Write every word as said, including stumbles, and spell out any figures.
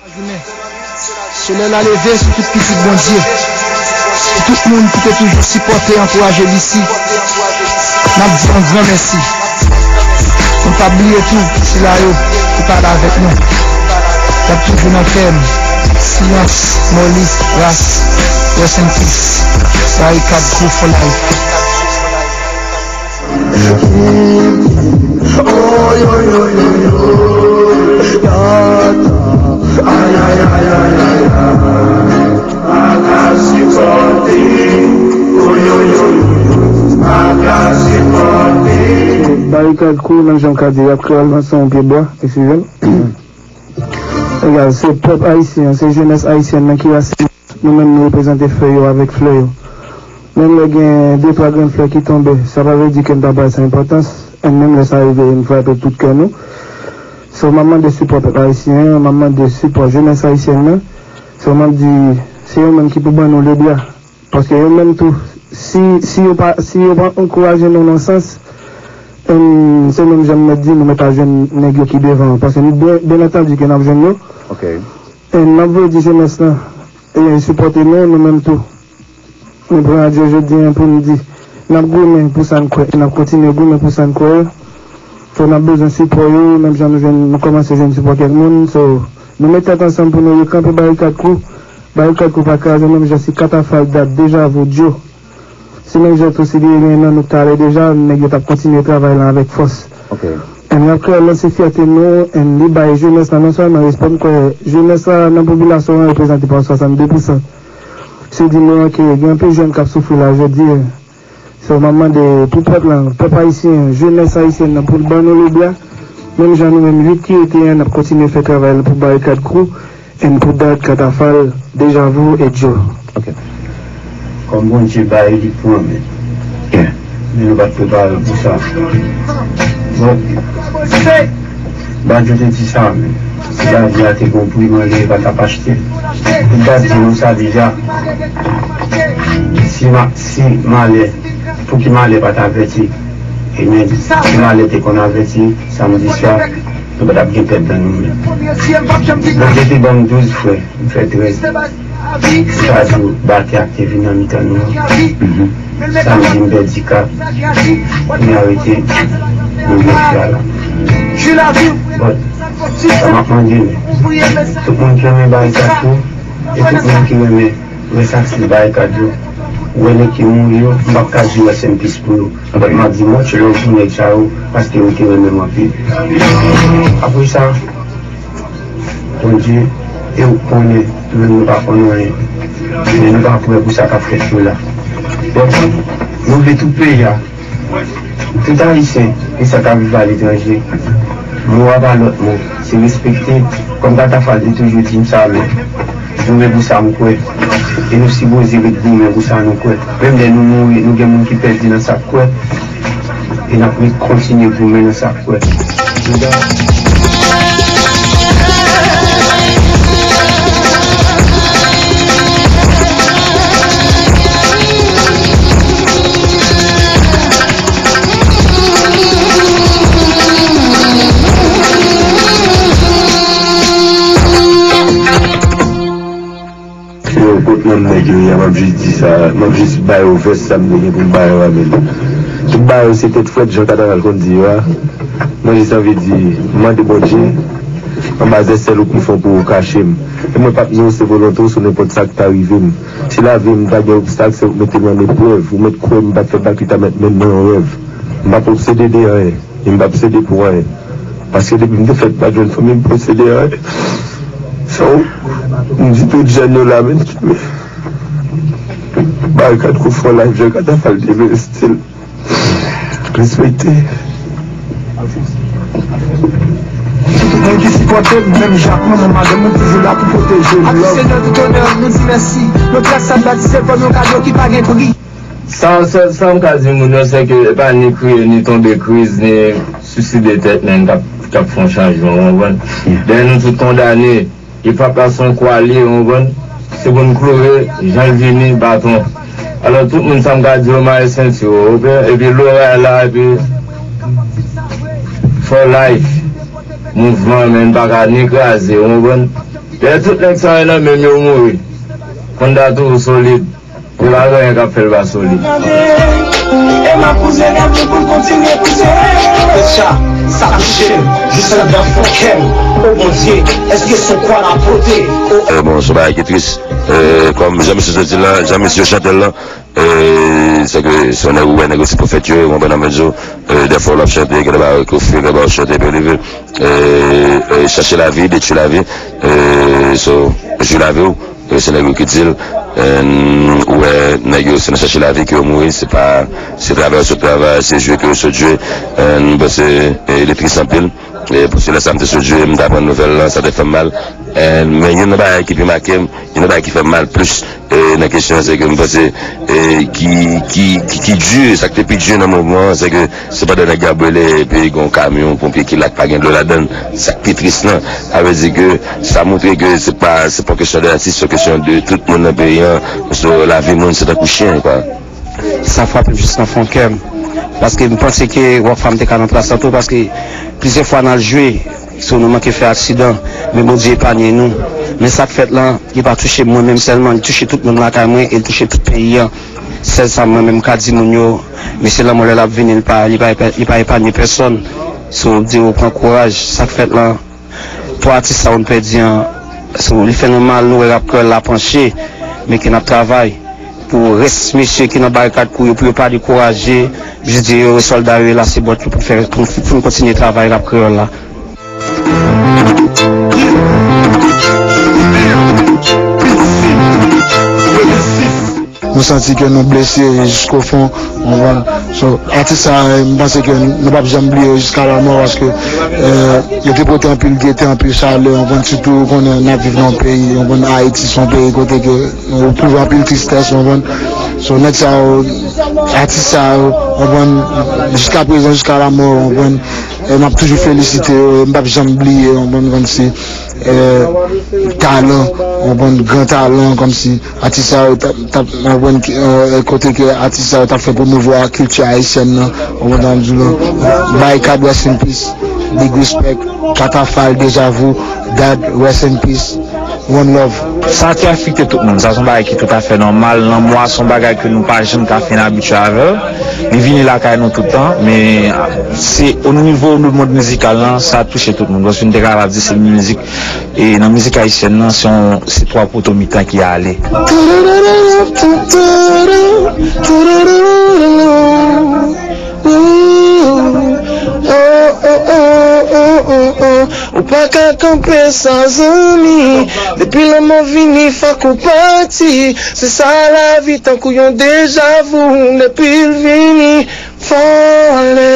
Solèy la leve sou tout pitit Bondye. Pou tout moun ki te toujou sipòte, ankouraje B C, n ap di yon gran mèsi. Nou p ap bliye tou sila yo ki pale avèk nou. Y ap toujou nan kè n. Silans, Molis, Ras, rest in peace. Barikad Crew for life. Barikad Crew, nan jan w ka di, y ap kreye l nan son pye bwa, eskize m. Egal, se pèp ayisyen an, se jenès ayisyèn nan ki rasin. Nou menm, nou reprezante frè yo avèk flè yo. Menm lè gen de twa grenn flè ki tonbe, sa pa vle di ke n pa bay sa enpòtans. And menm lè sa rive, n frape tout kè nou. So, m ap mande sipò pèp ayisyen an, m ap mande sipò jenès ayisyèn nan. So, m ap di, se yo menm ki pou ban nou lebya. Paske yo menm tou, si, si yo pa, si yo pa ankouraje nou nan sans, and se menm jan m mèt di, nou mèt al jwenn nèg yo ki devan an. Paske nou byen, byen antandi ke n ap jwenn yo. Ok. And m ap voye di jenès lan, e, sipòte nou, nou menm tou. Nou pran radyo jodi an pou n di, n ap goumen pou sa n kwè, e n ap kontinye goumen pou sa n kwè. So, n ap bezwen sipò yo, menm jan nou jwenn, nou kòmanse jwenn sipò kèk moun. So, nou met tèt ansanm pou nou rekanpe Barikad Crew. Barikad Crew pa kraze, menm jan si Katafal, Dat, Deja Vu, Djo. Si menm jan tou si te gen nan nou talè deja, nèg yo t ap kontinye travay lan avèk fòs. Ok. And n ap kreye lanse fyète nou, and li bay jenès la non sèlman respè, m kwè jenès la nan popilasyon an reprezante pa swasanndde pousan. Se di nou an ke gen anpil jèn k ap soufri la jodi an. So, m ap mande pou pèp lan, pèp ayisyen an, jenès ayisyèn nan, pou l ban nou lebya. Menm jan nou menm uit ki rete an, n ap kontinye fè travay la pou Barikad Crew, and pou Dat, Katafal, Deja Vu, e Djo. Ok. Kòm Bondye bay, li pran, men. Yeah. Men nou pa t prepare pou sa. Bon. Badjou te di sa, men. Si lavi a te gon pri, mande pa t ap achte. Li ta di nou sa deja. Si ma, si malè, pou ki malè pa t avèti? Amen. Si malè te konn avèti, samdi swa, nou pa t ap gen pèp nan nou menm. Bondye te ban m douz frè, m fè trèz. Chak jou, batè a te vin nan mitan nou an. Mhm. Samdi, m pèdi kat. Kounye a rete, nou gen sila la. But, sa m ap mande, men, tout moun ki renmen Barikad Crew, e tout moun ki renmen rès aktif Barikad yo, wè nèg ki mouri yo, m p ap ka di rest in peace pou yo. But m ap di much love pou nèg sa yo, paske yo te renmen m anpil. Apre sa, Bondye, e ou k konnen, nou menm nou pa konn anyen. Men nou pa prè pou sa k ap fèt yo la. Donk, nou vle tout peyi a, tout Ayisyen, e sa k ap viv aletranje, mo a pa lòt mo, se respekte, kòm Katafal te toujou di m sa, men goumen pou sa m kwè. E nou sipoze ret goumen pou sa nou kwè. Menm lè nou mouri, nou gen moun ki pèdi nan sa k kwè. E n ap ret kontinye goumen nan sa k kwè. Yo, kot nanm nèg yo ye a, m ap jis di sa, m ap jis ba yo vès sa m te gen pou m ba yo a, men tout bagay yo se tèt frèt, jan Katafal konn di yo a. Mwen jis anvi di, mande Bondye, anba zèsèl ou pi fò pou ou kache m. E mwen p ap nonse volonte w sou nenpòt sa k ta rive m. Si lavi m ta gen obstak, se ou k mete m an eprèv, ou mèt kwè m pa t fèt la ki ta mèt mennen yon rèv. M p ap obsede de anyen. E m p ap sede pou anyen. Paske depi m te fèt, m pa t jwenn fanmi m posede anyen. So, m di tout jèn yo la, men, Barikad Crew for life, jan Katafal te vle still. Respekte. Tout moun ki sipòte m, menm jan ak mwen, mwen, madanm mwen toujou la pou pwoteje m. Love. Senyè tout onè, nou di mèsi. Nou tras sa batize kòm yon kado ki pa gen pri. Sa, sa, sa m ka di moun yo, se ke e pa ni kriye, ni tonbe kriz, ni siside tèt, men k ap, k ap fè yon chanjman, ou konprann? Dèyè nou tout kondane, epòk la se yon kwa l ye, ou konprann? Se pou n kloure, jan l vini, baton. Alò, tout moun, sa m ka di yo, mare senti yo, oke? Epi loray la, epi for life. Mouvman, men n pa ka ni kraze, ou konprann? Lè tout nèg sa yo nan menm yo mouri. Konn dat ou solid. Pou pa gen anyen k ap fè l pa solid. E m ap pouze rèv mwen pou l kontinye pouse. Sa, sa touche m, jis anndan fon kè m. O Bondye, èske se yon kwa l ap pote? O. Eh, bon, se yon bagay ki tris. Eh, kòm jan mesye soti la, jan mesye chante l lan, eh, se ke se yon nèg ou wè nèg yo se pwofèt yo, ou konprann nan medyo, eh, dèfwa w ap chante, gen de bagay ke w fè, gen de bagay w chante, epi w leve, eh, eh, chache lavi, detwi lavi, eh, so, jwi lavi w. Yo se nèg yo ki di l, and ou wè nèg yo se nan chache lavi ke yo mouri, se pa, se travay yo sot travay, se jwe ke yo sot jwe, and m panse, e, li tris anpil. E, paske lè sa m te sot jwe, m te aprann nouvèl lan, sa te fè m mal. And, men youn nan bagay ki pi make m, youn nan bagay ki fè m mal plis, e, nan kesyon an, se ke m panse, e, ki, ki, ki, ki di, sa ki te pi di nan mouvman an, se ke se pandan nèg yo ap rele, epi gen yon kamyon ponpye ki la k pa gen dlo ladan l. Sa k pi tris lan, sa vle di ke sa montre ke se pa, se pa kesyon de atis, se kesyon de tout moun nan peyi an. So, lavi moun se tankou chen, kwa. Sa frape m jis nan fon kè m. Paske m panse ke Rockfam te ka nan plas lan tou, paske plizyè fwa n al jwe, so nou manke fè aksidan, men Bondye epanye nou. Men sa k fèt lan, li pa touche mwen menm sèlman, li touche tout moun lakay mwen e li touche tout peyi an. Sèl sa mwen menm m ka di moun yo, mesye lanmò lè l ap vini, li pa, li pa, li pa epanye pèsòn. So, m di yo pran kouraj, sa k fèt lan, pou atis sa yo n pèdi an, so, li fè nou mal, nou wè rap kreyòl la panche, men ke n ap travay pou rès mesye ki nan barikad kou yo, pou yo pa dekouraje, jis di yo sòlda yo e lase bòt yo pou n fè, pou n, pou n kontinye travay rap kreyòl la. Nou santi ke nou blese jisko fon, w konprann? So, atis sa, m panse ke nou p ap janm bliye yo jiska lanmò, paske, eh, yo te pote anpil gete, anpil chalè, w konprann? Sitou, ou konnen, n ap viv nan yon peyi, w konprann? Ayiti se yon peyi kote ke nou pwouve anpil tristès, w konprann? So, nèg sa yo, atis sa yo, w konprann? Jiska prezan, jiska lanmò, w konprann? E m ap toujou felisite yo, e m p ap janm bliye yo, w konprann, kòmsi, eh, talan, w konprann, gran talan, kòmsi atis sa yo t ap, t ap, w konprann, eh, kote ke atis sa yo t ap fè pwomouvwa kilti ayisyèn nan, w konprann sa m di w lan. Barikad, rest in peace, big respect, Katafal, Deja Vu, Dad, rest in peace. One love. Sa te afekte tout moun. Sa se yon bagay ki toutafè nòmal. Lanmò a se yon bagay ke nou pa janm ka fin abitye avè l. Li vini lakay nou tout tan, men se o nivo lemonn mizikal lan, sa touche tout moun. Paske nou te kapab di se mizik, e nan mizik ayisyèn nan, se yon, se twa poto mitan ki ale. Ou pa ka kanpe sa zanmi. Depi lanmò vini fòk ou pati. Se sa lavi tankou yon deja vu. Depi l vini fò ale.